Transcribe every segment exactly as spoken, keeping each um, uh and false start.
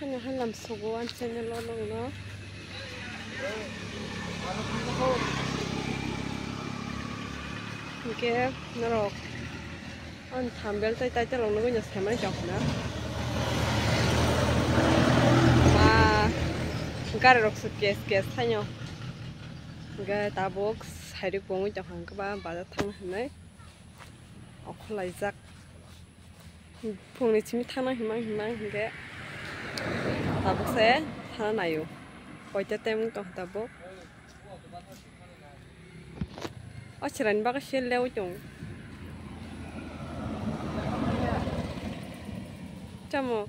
Ano halam sugo ang channel o nongno. Hingke norok ang thumbnail tei title rok nugui no semani tongkha na. Ma gari rok se kes kes thaino. Hingke tabuk sairik pungui tongkha hingke ba bazar thangna hinui okhorlaijak. Phungni simi thangna himang himang hingke tabuk se thana naio. Koita time wng tong tabuk. O chwraini bagwi sel leui tong. Tamo.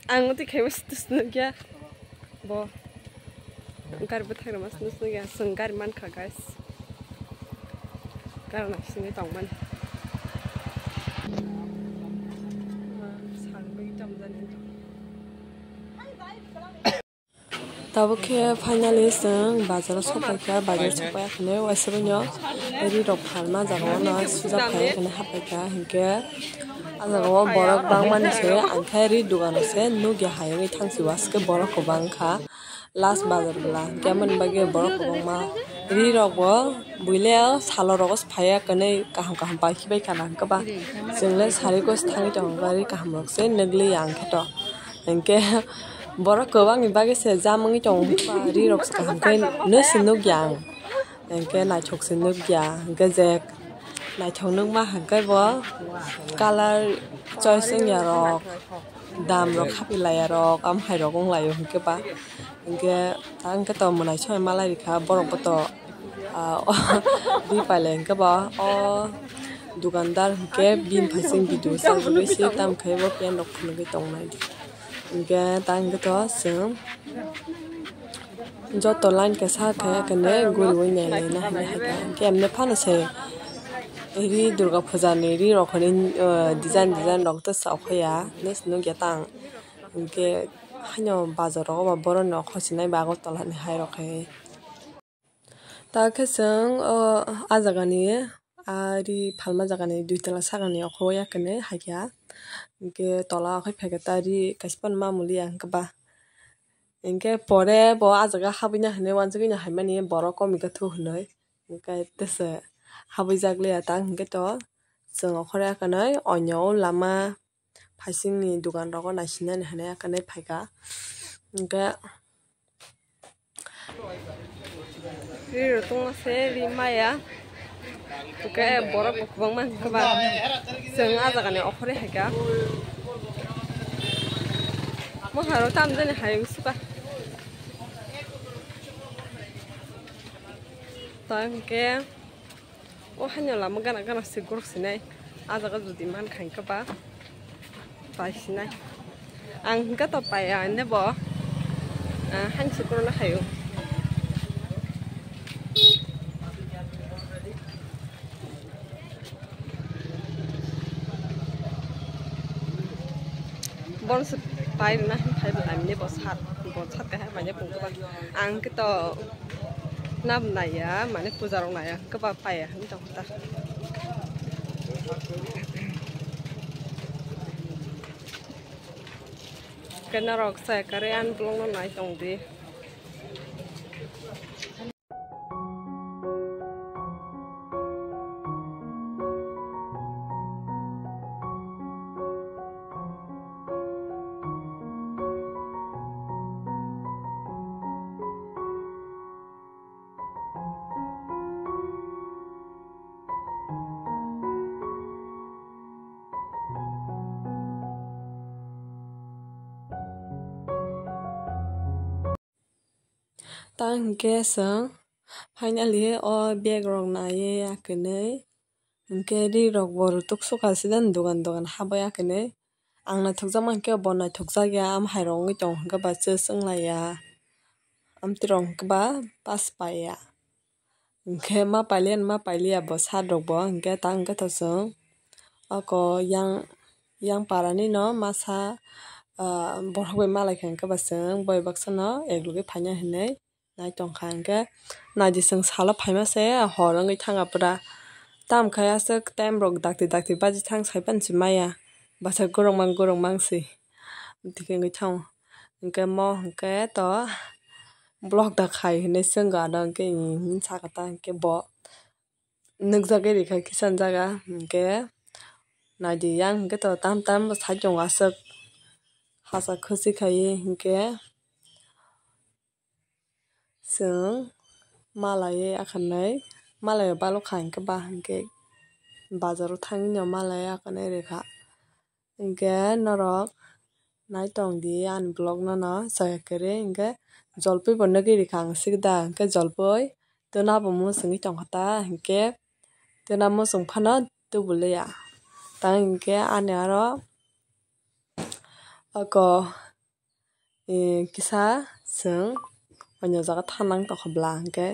Ang twi khaibo stus nukya. Bo. Gari bwthakra mas nus nukya. Chwng gari mankha, guys. Gari naisingwi tongmani. Sangwi tamjani. Tabuk khe finally chwng bazar o sok paikha, bazar sok pai khwnwi waisa bini ri rok phalma jaga o no sujak phai khwnwi hap paikha, hinkhe a jaga o borok bangmani se, ang khe ri dogan o se nukya hai wngwi thang sio, aswk borok kwbang kha last bazar bwla, hinkhe aboni bagwi borok kwbangma ri rok bo buile salo rogo se phaiya, kwnwi kaham kaham pai khibai khana, hinkhe ba chwng le sari gos thangwi tongo, ri kaham rok se nukliya ang khe to. Hinkhe borok kwbangni bagwi se jam wngwi tongo, ri rok se kaham khe no se nukya ang. Hinkhe naithok se nukya, hinkhe je naithok nukma hinkhe bo colour choice wngya rok, dam rok haphi laiya rok, amhai rok wng laio hinkhe ba. Hinkhe ta hinkhe to mwnai soi malai rikha, borok bo to, ah, ri pailai hinkhe ba o dukandar hinkhe bini phaising video sajagwi se, tamo khe bo pen rok phunugwi tongnai. Hinkhe ta hinkhe to chwng joto line kisa khe kene guriwi nailai na hinwi hai kha. Hinkhe emne phano se ri Durga Puja ni ri rok hinwi, eh, design design rok to chok ya hinwi se nukya tang. Hinkhe haino bazar rogo ba borok ni okhorchi nai ba Agartala ni hai rok khe. Ta khe chwng o, ah, jagani, ah, ri phalma jagani dui tala sakani okhorwi ya khe nai hai kha. Hinkhe tola o khe phaikhe ta ri kaisa phano mamuli ya hinkhe ba. Hinkhe pore bo ah jaga habwina hinwi uansugwino haimani borok komikhe thu hinwi. Hinkhe tese habwijak liya ta hinkhe to chwng okhorwi ya khe nai oino o lama phaisingni dogan rogo naisinani hinwi ya khe nai phaikha. Hinkhe ri rok tongma se ri maya. Hinkhe borok bo kwbangma hinkhe ba chwng ah jagani okhorwi hai kha. Moharo tamjani hai wngsuka. Ta hinkhe o haino lama gana gana se gorok sinai. Ah jaga jodi mankha hinkhe ba pai sinai. Ang hinkhe to paiya, ande bo, ah, haino se gorokno haio. Bono se pai rwna hin phai bo lamni bo sat, bo sat kaham manya pungkha ba. Ang khe to nam naiya, mane puja rok naiya, hwnkhe ba paiya hinwi tongkha ta. Khe norok chaya karwi ani vlog no nai tong di. Ta hinkhe chwng finally o bag rok naiwi ya kwnwi. Hinkhe ri rok bo rwtuk sukha sidani dogan dogan habwi ya kwnwi. Ang naithokjakma hinkhe bo naithokjak ya, amhai rok wngwi tongo hinkhe ba chwng chwng laiya. Amtwi rok hinkhe ba pass paiya. Hinkhe ma pailiya, ma pailiya bo sat rok bo, hinkhe ta hinkhe to chwng oko yang, yang para ni no masa, ah, borok bai malai kha hinkhe ba chwng boi baksa no ek logi phaina hinwi nai tong kha. Hinkhe nai di chwng salo phaima se hor wngwi thang kha pura. Tamo khe aswk time rok dakti dakti baji thang sai phano se maya, bwswk gorok mang gorok mang se. Tike wngwi thango. Hwnkhe mo hwnkhe to vlog da khai hinwi swngwi ano hwnkhe sakha ta hwnkhe bo nukjagwi rikha kisa jaga hwnkhe naidi yang hwnkhe to tam tam bo side tongo aswk hachak khuchi khaiwi hwnkhe. Chwng malaiwi akhwnai malaiwi balokha hwnkhe ba hwnkhe bazaro thangwi no malaiwi akhwnai rikha. Hwnkhe norok naitongdi ani vlog no no chaya kwrwi hwnkhe jolpui bo nugwi rikha ang sikda hwnkhe jolpui twna bo muchungwi tongkha ta hwnkhe twna muchung phano tubuliya tang hwnkhe ani aro oko. Kisa chwng oino jaga thanang tongkha bwla hwnkhe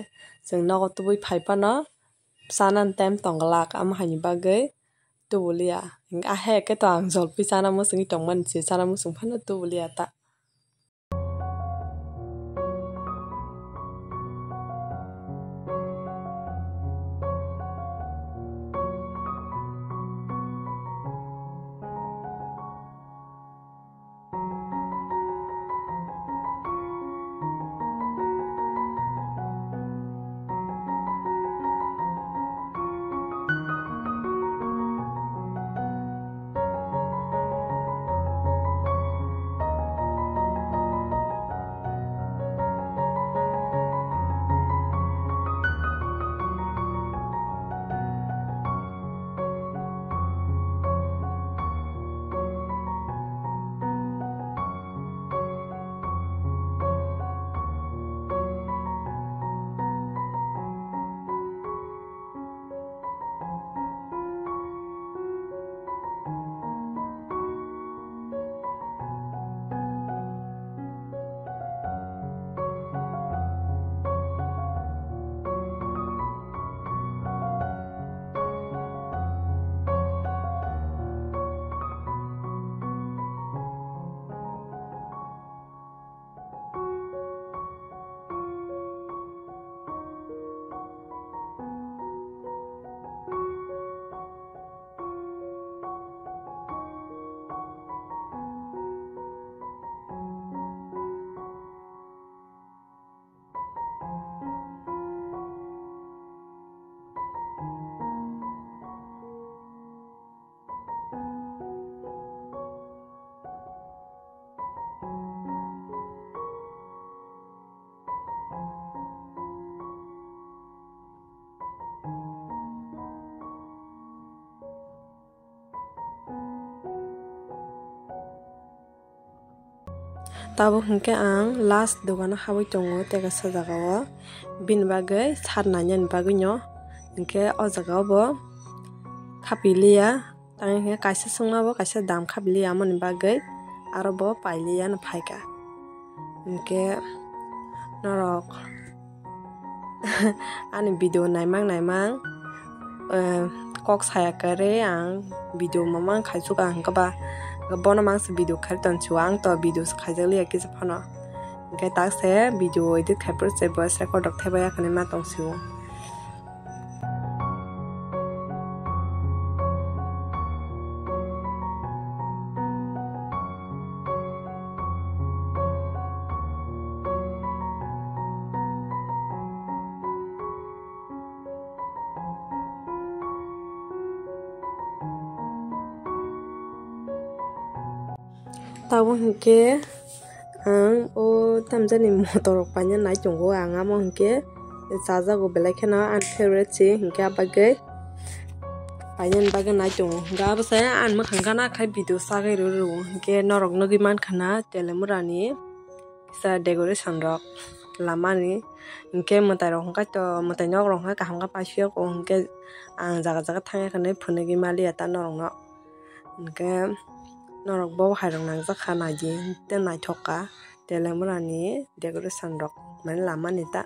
chwng nogo tubui phai phano chanani time tongglak, amo haini bagwi tubuliya. Hwnkhe ahe khe to ang jolpui chana muchungwi tongmani se, chana muchung phano tubuliya ta. Tabuk hinkhe ang last dogano habwi tongo tei kaisa jagao, bini bagwi sar nainani bagwino hinkhe o jagao bo khapiliya, tamo hinkhe kaisa chwngma bo kaisa dam khapiliya, amoni bagwi aro bo pailiyano phaikha. Hinkhe norok ani video naimang naimang, eh, kok saya kwrwi ang video mamang khaichuk ang khe ba, bono mangsa video khai tonsio, ang to video se khaijak liya kisa phano, hinkhe tak se video edit khai phuru se voice record rok thaibai ya khani ma tongsio. Tabuk hinkhe ang o tamjani motor rok paina nai tongo, ang amo hinkhe chajago belai kheno ani favorite se hinkhe, abagwi painani bagwi nai tongo. Hinkhe abo se ani mwkhang gana khai video sagwi rw rw o, hinkhe norok nugwi mankha na Telemurani kisa decoration rok lamani, hinkhe mwtai rok hinkhe to mwtai nok rok hinkhe kaham khe paisiyok o, hinkhe ang jaga jaga thangya hinwi phunugwi maliya ta norokno. Hinkhe norok bo hai rok nangjak kha naidi, tei naithok kha Telemurani decoration rok mane lamani ta.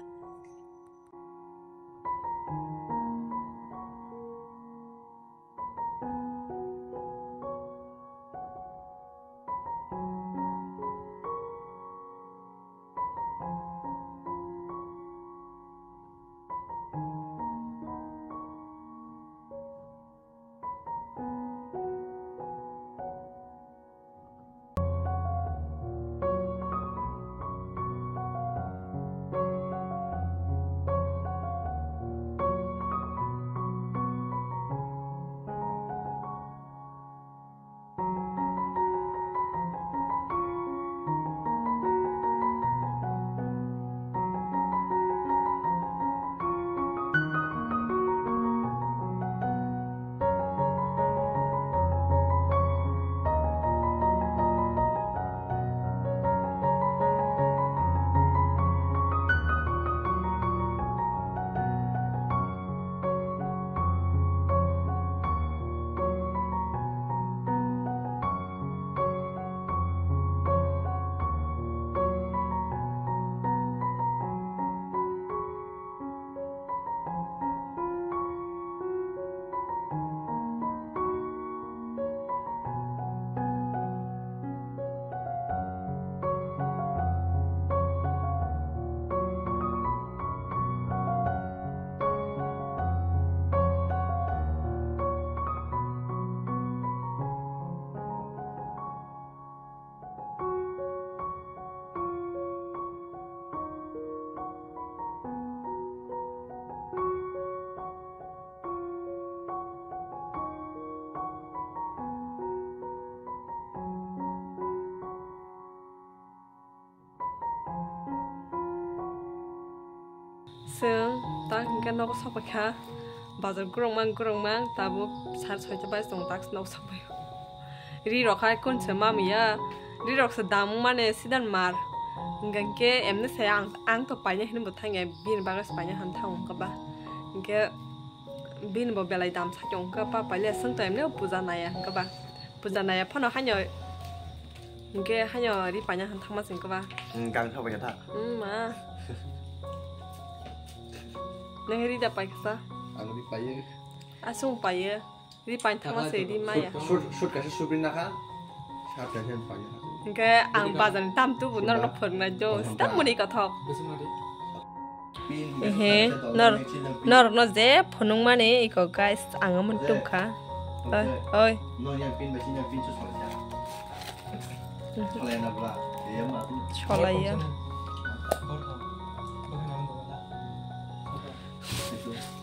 Chwng tak hwnkhe nogo sokphaikha, bazar gurungmang gurungmang, tabuk sar soita bai chwng tak nogo sokphaio. Ri rok hai kun se mamiya, ri rok se dam mane sidan mar. Hwnkhe emni se ang, ang to paina hinwi bo thangya, bini bagwi se paina han thang wngkha ba. Hwnkhe bini bo belai dam sakhe wngkha, pa paile chwng to emni puja naya hwnkha ba. Puja naya phano haino, hwnkhe haino ri paina han thangma se wngkha ba. Gang thok bai kha. Wng ma. Nang ri da pai kha sa? Ang ri paio. Asung paio. Ri pain thangma se ri maya. Shoot, shoot kaisa shoot ri nakha. Sat kaisa paio. Hwnkhe ang bazar ni tam tubu norok no phwrwngnai do. Sita muni kothok. Ehe, nor-, norok no je phunukmani iko guys, ang amon tubkha. Oi, oi. Solaiya.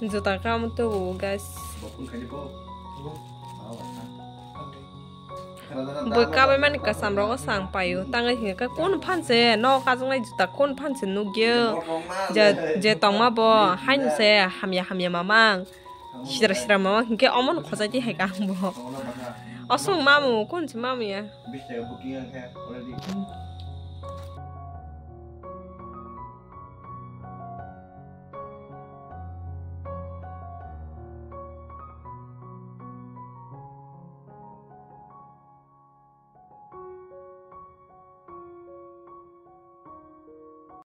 Juta kam tubu guys. Bwi kabai mani kasam rogo sang paio. Tangwi hingka kun phanse no kajaknai juta kun phanse nukya. Je, je tongma bo haino se hamya hamya mamang. Sidra sidra mamang hingke omo no khojai di hai ka ang bo. Osong mamu kun se mamu ya.